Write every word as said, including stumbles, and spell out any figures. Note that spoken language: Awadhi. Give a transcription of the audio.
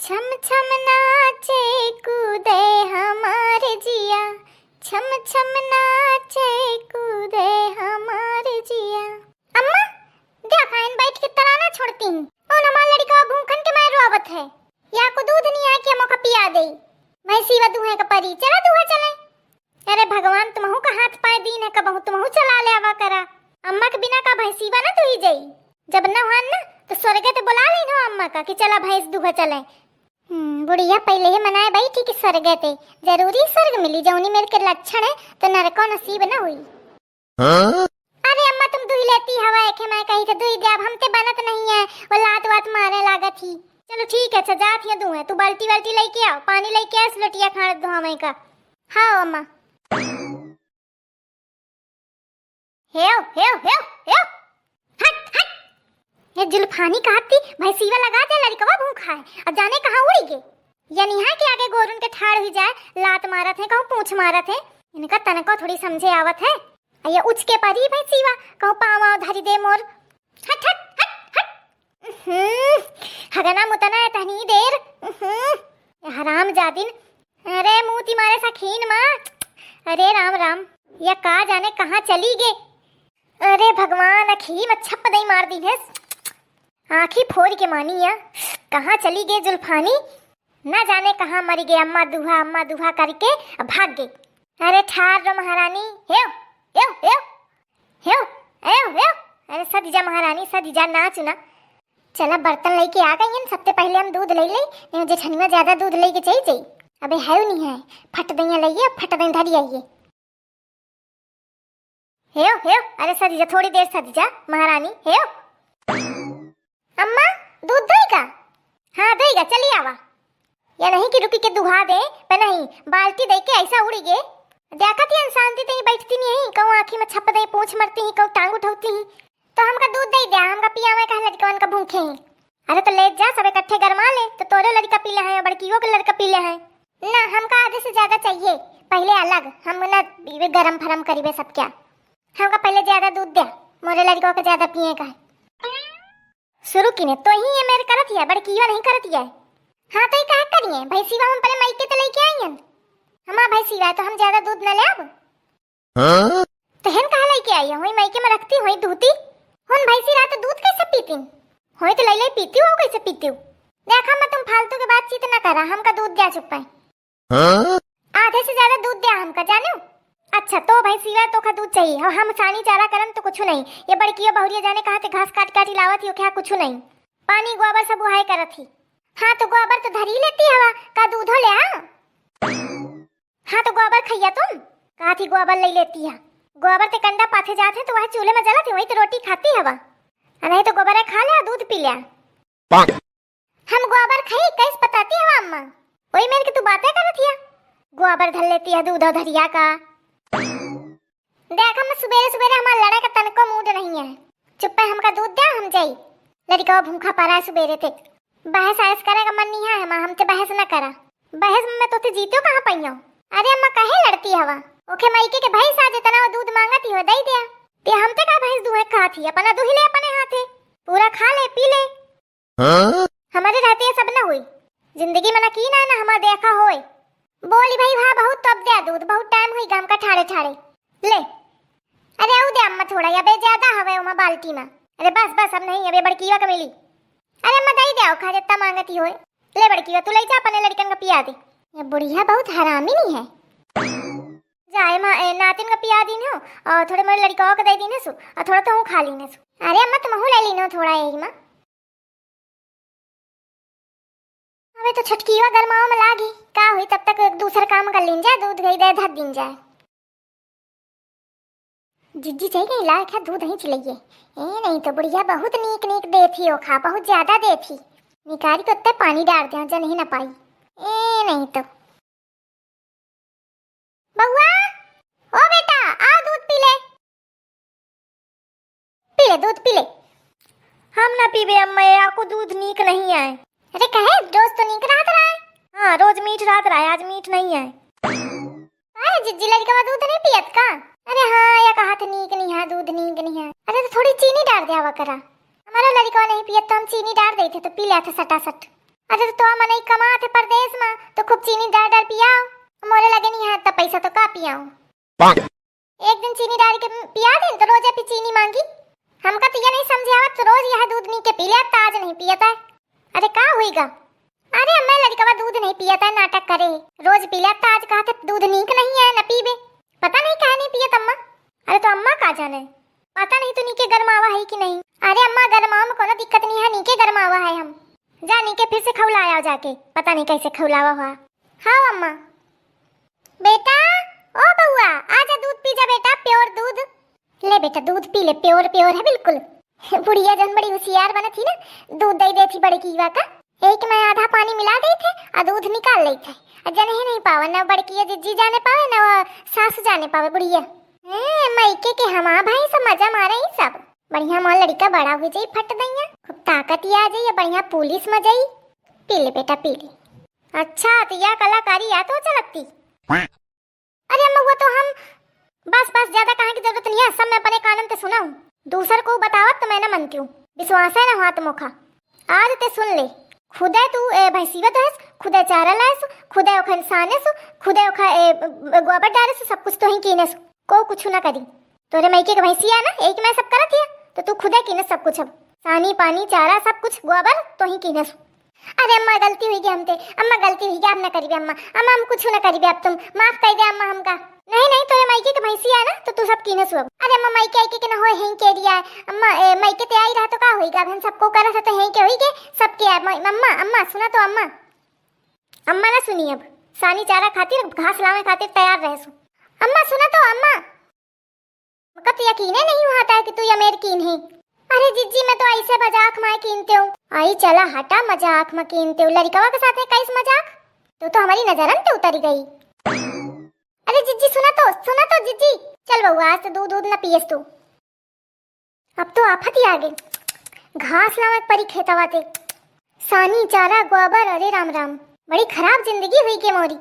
छम छम नाचे कूदे हमार जिया, छम छम नाचे कूदे हमार जिया। अम्मा, देखा इन बैठ के तराना छोड़ती हैं। और हमार लड़का भूखन के मारे रोवत है। या को दूध नहीं आए कि हम ओका पिया दे। भैंसी वा दूहे का परी, चला दूहे चले। अरे भगवान, तुमहू का हाथ पाए दीन है, कबहू तुमहू चला ले आवा करा। अम्मा के बिना का भैंसी वा ना दुही जाई। जब न हुआन ना, तो स्वर्गे ते बुला लीन हो अम्मा का कि चला भैंस दूहे चले। हम्म, बुढ़िया पहले ही मनाए बैठी कि स्वर्गे ते। जरूरी स्वर्ग मिली, जौनी मेर के लक्षण है, तो नरको नसीब न हुई। हाँ? अरे अम्मा, तुम दुही लेती हवा, एके मैं कही थे दुही दे, अब हमते बनत नहीं है, वो लात वात मारे लागत ही। चलो ठीक है, अच्छा जात हिया दूहे, तू बाल्टी वाल्टी लेके आओ, पानी लेके आओ, इस लोटिया खाड़ धोवे का। हाँ अम्मा। हेव, हेव, हेव, हेव। हट, हट। ये जुल्फानी कहती भैंसीवा लगा दे, लड़कवा भूखा है, अब जाने कहाँ उड़ी गे। या निहा के आगे गोरुन के ठाड़ हुई जाए, लात मारत है, कहूँ पूँछ मारत है। इनका तनको थोड़ी समझे आवत है। आ ये उचके परी भैंसीवा, कहूँ पाँव वाँव धरी दे मोर। हट, हट, हट, हट। हम्म, हगना मुतना है तहनी देर। हम्म, ये हराम जादिन। अरे मुँह ती मारे सखीन माँ। अरे राम राम, या का जाने कहाँ चली गे। अरे भगवान, अखी में छप दई मार दीन है। आँखी फोर के मानी या, कहाँ चली गे जुल्फानी? ना जाने कहाँ मरी गे अम्मा दूहा, अम्मा दूहा करके अब भाग गई। अरे ठार रो महारानी, हेव, हेव, हेव, हेव, हेव, हेव। अरे सदिजा महारानी, सदिजा नाच ना। चला बर्तन लेके आ गई हैं, सबसे पहले हम दूध ले ले, नहीं जेठनिया ज्यादा दूध लेके चली जाई। अबे है नहीं है, फट दइया लइए, फट दई धरी आइए। हेव, हेव, अरे सदिजा, थोड़ी देर सदिजा, महारानी, हेव। अम्मा, दूध देगा? हाँ, देगा, चली आवा। या नहीं कि रुकी के दुहा दे, पर नहीं, बाल्टी दे के ऐसा उड़ी गे। देखा थी इंसान ती तई बैठती नहीं है, कहूँ आँखी में छप दे, पूँछ मरती ही, कहूँ टांग उठौती ही। तो हमका दूध दे द्या, हमका पियावे कहे लड़कवन का भूखे ही। अरे तो ले जा, सब इकट्ठे गरमा ले, तो तोरे लड़का पी ले हैं, बड़कियो के लड़का पी ले हैं। ना, हमका आधे से ज्यादा चाहिए, पहले अलग, हम ना पीबे गरम फरम करीबे सब क्या। हमका पहले ज्यादा दूध द्या, मोरे लड़का के ज्यादा पिए का है। शुरू की ने तो ही ये मेरे करत है, बड़कियो नहीं करत है। हाँ तो ये कहा करिए, भैंसीवा हम पहले माई के तो लेके आई हैं। हमार भैंसीवा है तो हम ज्यादा दूध न ले अब। हाँ? तो हेन कहा लेके आई है? होई माई के में रखती, होई दूती। हुन भैंसी रहा तो दूध कैसे पीती? होई तो ले ले पीती हो, कैसे पीती हो? देखा मैं तुम फालतू के बातचीत ना करा, हमका दूध द्या चुप है। हाँ? आधे से ज्यादा दूध द्या हमका, जाने हो? अच्छा, तो भैंसीवा तो खा दूध चाहिए, और हम सानी चारा करम तो कुछ नहीं। ये बड़कियो बहुरिया जाने कहाँ से घास काट काट लावत ही, ओके कुछ नहीं। पानी गोबर सब उहाई करत ही। हाँ तो गोबर तो धरी लेती हवा, का दूधो ले आ? हाँ तो गोबर खइया तुम? कहा थी गोबर ले लेती है। गोबर ते कंडा पाथे जात है तो वह चूल्हे में जलत है, वही तो रोटी खाती हवा। आ नहीं तो गोबर खा ले, दूध पी ले। हम गोबर खाई, कैस बताती हवा अम्मा? वही मेरे के तू बातें करत हिया। गोबर धर लेती है दूध और धरिया का। देख, हम सुबेरे सुबेरे हमार लड़े का तनको मूड नहीं है। चुप्पे हमका दूध दे, हम जाई। लड़का भूखा पड़ा है सुबेरे ते। बहस आयस करे का मन नहीं है हमार, हमते बहस न करा। बहस में तो ते जीतो कहाँ पइयो? अरे अम्मा, काहे लड़ती हवा? ओखे माई के, के भैंस आ जितना वो दूध मांगती हो, दे दिया। ते हमते का भैंस दूहे खाती है, अपना दूही ले अपने हाथे। पूरा खा ले, पी ले। हाँ? हमारे रहते ये सब न हुई। जिंदगी में न की ना, ना हमार देखा होए। बोली भाई, हाँ, बहुत तब द्या दूध, बहुत टाइम हुई गम का ठाड़े ठाड़े। ले। अरे, आऊ द्या अम्मा थोड़ा, अबे ज्यादा हवे ओमा बाल्टी में। अरे बस, बस, अब नहीं, अबे बड़किया का मिली। अरे अम्मा, दई द्या, खा जितना मांगती होए। ले बड़किया, तू ले जा, अपने लड़कन का पिया दे। ये बुढ़िया बहुत हरामी नहीं है। जाए माँ, ए, नातिन का पिया दीन हो, और थोड़े मोरे लड़का का दे दीन सु, और थोड़ा तो हूँ खा लीन सु। अरे अम्मा, तुम हूँ ले लीन हो थोड़ा यही माँ। अबे तो छोटकिया गरमावा में लागी, का हुई, तब तक दूसर काम कर लीन जाए, दूध गई दे धर दीन जाए। जिज्जी चल गई, ला खा दूध ही चिलइए। ए नहीं तो बुढ़िया बहुत नीक नीक देती हो खा, बहुत ज्यादा देती। निकारी को उत्ते पानी डार दे, जो नहीं ना पाई। ए नहीं तो। बउआ, ओ बेटा, आओ दूध पी ले। पी ले, दूध पी ले। हम ना पीबे अम्मा, ये आको दूध नीक नहीं आए। अरे कहे, रोज तो नीक रहत रहा है। हाँ, रोज मीठ रहत रहा है, आज मीठ नहीं आए। अरे जिज्जी, लड़का दूध नहीं पियत का? अरे हाँ, या कहा थे नीक नहीं है, दूध नीक नहीं है। अरे तो थोड़ी चीनी डार दे आवा करा। हमारा लड़का नहीं पियत तो हम चीनी डार देते तो पी लेते सटासट। अरे तो मनई कमात है परदेस मा, तो खूब चीनी डार डार पियाओ। मोरे लगे नहीं है त पैसा तो का पियाओ। एक दिन चीनी डार के पिया देन तो रोजे पे चीनी मांगी। हमका तो ये नहीं समझे आवत, तो रोज यह दूध नी के पी ले, त आज नहीं पियत है। अरे का हुईगा? अरे अम्मा, लड़कवा दूध नहीं पियत है, नाटक करे। रोज पी ले, त आज कहत है दूध नीक नहीं है, न पीबे। पता नहीं काहे नहीं पियत अम्मा। अरे तो अम्मा का जाने, पता नहीं तो नीके गरमावा है कि नहीं। अरे अम्मा, गरमावा में कोनो दिक्कत नहीं है, नीके गरमावा है हम। जा नीके फिर से खौला आओ जाके, पता नहीं कैसे खौलावा हुआ। हाँ अम्मा। बेटा, ओ बउआ, आजा दूध पी जा बेटा, प्योर दूध। ले बेटा दूध पी ले, प्योर प्योर है बिल्कुल। बुढ़िया जन बड़ी होशियार बनत ही ना, दूध दे देत ही बड़की वा का। एक में आधा पानी मिला देत है, आ दूध निकाल लेत है। आ जनहे नहीं पावे, न बड़की जिज्जी जाने पावे, न वो सास जाने पावे बुढ़िया। हैं, मायके के हमार भाई सब मजा मारे ही सब। बढ़िया मोर लड़का बड़ा हो जाई फट दैया, खूब ताकत ही आ जाई, बढ़िया पुलिस में जाई। पी ले बेटा पी ले। अच्छा, तो यह कलाकारी या तो चलती। अरे अम्मा, वो तो हम, बस बस, ज्यादा कहे की जरूरत नहीं है, सब मैं अपने कानन ते सुनाऊं। दूसर को बतावत तो मैं न मनती हूँ, विश्वास है न हुआ तो मोखा। आज ते सुन ले, खुदे तू ए भैंसीवा दोहेस, खुदे चारा लायस, खुदे ओखा इंसानेस, खुदे ओखा ए गोबर डालेस, सब कुछ तो ही कीनेस, को कुछ ना करी। तोरे मायके के भैंसिया ना, एक मैं सब करत हिया, तो तू खुदे कीनेस सब कुछ। अब सानी पानी चारा सब कुछ गोबर तो ही कीनेस। अरे अम्मा, गलती हुई गई हमते, अम्मा गलती हुई गई, अब ना करीबे अम्मा, अम्मा हम कुछ ना करीबे, अब तुम माफ कर दे अम्मा हमका। नहीं नहीं, तोरे मायके के भैंसी है ना, तो तू सब कीने सुअब। अरे अम्मा, मायके आयके के ना होए, हेंग के दिया है अम्मा। ए, मायके ते आई रहा तो का होई गा, अब हम सबको करे से तो हेंग के होई गे, सबके है। अम्मा, अम्मा, अम्मा सुना तो अम्मा, अम्मा ना सुनी, अब सानी चारा खातिर घास लावे खातिर तैयार रहे सु। अम्मा सुना तो अम्मा। हमका तो यकीने नहीं हुआ था कि तू ये मेर कीन है। अरे जिज्जी, मैं तो ऐसे मजाक में कीनते हूँ। आई चला हटा, मजाक में कीनते हूँ, लड़कवा के साथ है कैस मजाक? तू तो हमारी नजरन ते उतरी गई। अरे जिज्जी सुना तो, सुना तो जिज्जी, चल बउआ, आज तो दूध दूध ना पियस तू। अब तो आफत ही आ गई, घास लावे परी खेतवा ते, सानी चारा गोबर, अरे राम राम, बड़ी खराब जिंदगी हुई के मोरी।